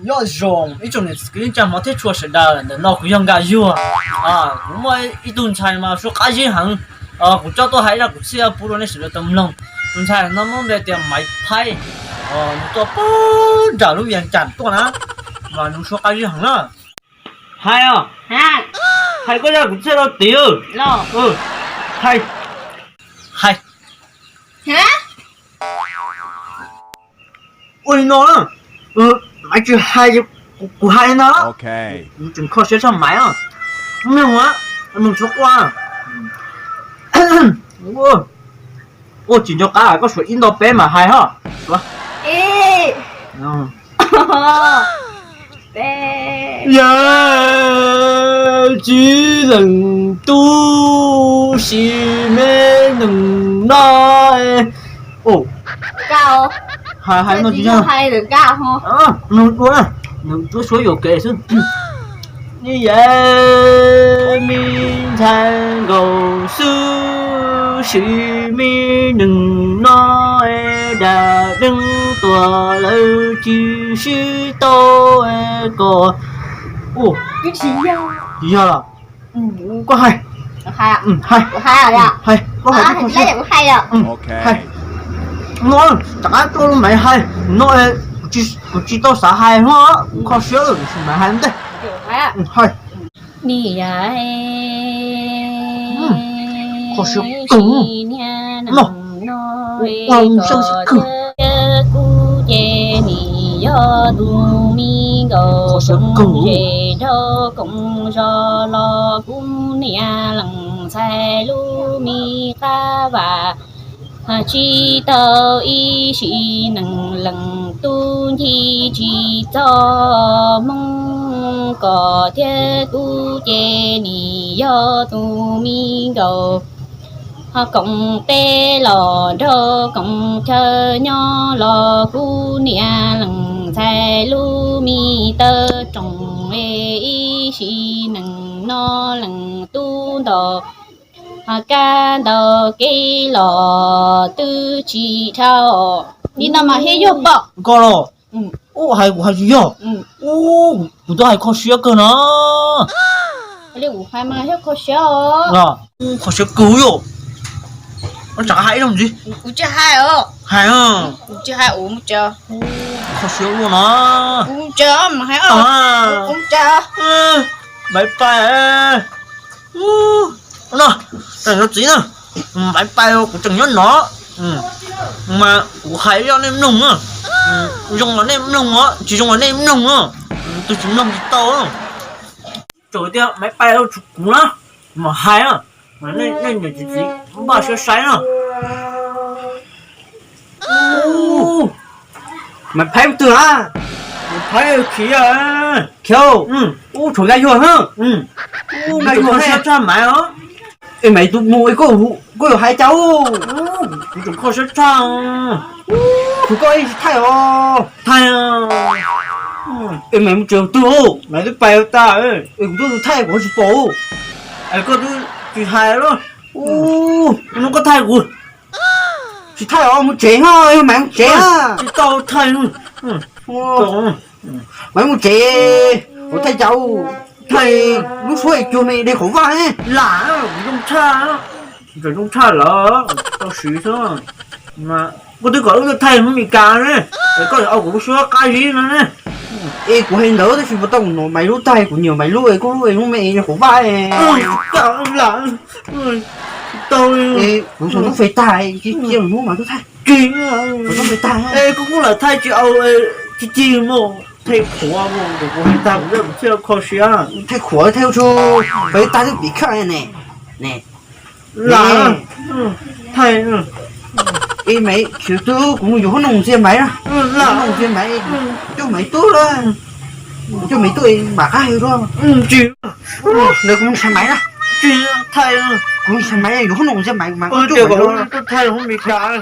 Nyob zoo ib tsoom niam txiv kwv tij neej tsa hmov thiab tshua sawv daws, ntawm no kuv yog Nkaj Yuag. Kuv muaj ib tug ntxhais mas suab qab zib heev, kuv coj tuaj hais zaj kwv txhiaj pub rau nej sawv daws tau mloog. Tus ntxhais no muab npe tias Maiv Phaib, nws tuaj puag nram lub Vias Cas tuaj na, mas nws suab qab zib heev na. Hais os, hais koj zaj kwv txhiaj rau tim. Hais, hais. Ua li no na, Maiv tsis hais, kuv hais li no, tseem kho siab tshaj Maiv. Mloog, mloog tsis quaj. Ua tsis nco qab, koj suav ib nto peb mas hais ho. Yawm txiv leej tub sim me neeg no. Hais, hais no tsis yog, nws ua, nws ua suab yuam kev xwb. Ni yawm me ntxhais nkaus xwb, sim me neeg no, dag deeb tuag lawv tsis sib tau kom. Tsis yog los? Koj hais, hais, hais, koj hais, hais, hais. No, rov qab tuaj lub Maiv hais no, kuv tsis tau xav hais no, kuv kho siab, Maiv hais ntej. Hais. Ni yawm, kho siab kawg no. Ua mus xyab xib khwm. Kuv ces nim yog tus me nkauj zoo zes nraug koom zos los kuv niam leej ntxhais lub me qab vam. Tsis tau ib sim neej leej tub ncig tsis txog hmoo, koj thiab kuv ces nim yog tus me nkauj ho koom peb los nraug koom chaw nyob los kuv niam leej ntxhais lub me taw roog es ib sim neej no leej tub ntaus ho kab ntaus kev los twb tsis dhau. Li no mas thiaj yog pom koj los. Ub, hais kuv hais tsis yog. Ub, kuv twb hais kho siab kawg no. Kho siab kawg yom. Koj tsam hais ib zaug ntxiv. Kuv tsis hais os. Hais os. Kuv tsis hais, kuv mus tsev. Kho siab ua no. Kuv mus tsev, mus hais os. Kuv mus tsev. Bye bye. No, txiv na, bye bye, kuv tseem nyob no. Mas kuv hais zoj nej mloog na. Zoo los nej mloog os, tsis zoo los nej mloog os. Tus tsis mloog tsis tau. Tsaus tias bye bye tsis kuv na, mas hais na. Nej niam txiv txiv npaj siab saib na. Maiv Phaib twg a? Maiv Phaib khiav, khiav. Ub, tshuav Nkaj Yuag na. Ub, Nkaj Yuag siab tshaj Maiv os. Es Maiv tus mus es koj yuav hais cas? Kuv tseem kho siab tshaj. Kuv koj tsis thaij os. Thaij. Es Maiv mus tsev twg? Maiv twb pais tas. Es kuv twb thaij kuv tsis pom. Es koj twb tsis hais los? Ub, hnub koj thaij kuv. Tsis thaij os, mus tsev no, yog Maiv mus tsev. Tsis tau thaij. Maiv mus tsev, kuv thaij cas? Thaij lub suab es cuag me de qhov vaj ne. Lam, kuv zoo tshaj, zoo tshaj lawm, tau siv xwb. Koj twb kom wb thaij hmoob Mes Kas ne, es koj yuav ua kuv lub suab qab zib no ne. Es kuv hais ntawd tab sis puas tau no, Maiv lub thaij, kuv nyiam Maiv lub, koj lub lub me de qhov vaj. Lam, tau, kuv tus tub fes tag, cia hnub mas tub thaij. Tsis, koj kuj lam thaij tsis au, ci ci mus thaij qhuav mus, kuv hais tag kuv thiaj kho siab. Thaij qhuav thaij tsu, fes tag twb piv khaj ne. Lam, thaij. Es Maiv, tsis twb kuv mus yuav hoob noom ntxias Maiv na. Hoob noom ntxias Maiv, coj Maiv tuaj lawm. Coj Maiv tuaj mam qab hais dua. Ntawd kuv mus saib Maiv na. Thaij, kuv mus saib Maiv yuav hoob noom ntxias Maiv mas koj coj Maiv tuaj. Thaij hoob Mes Kas.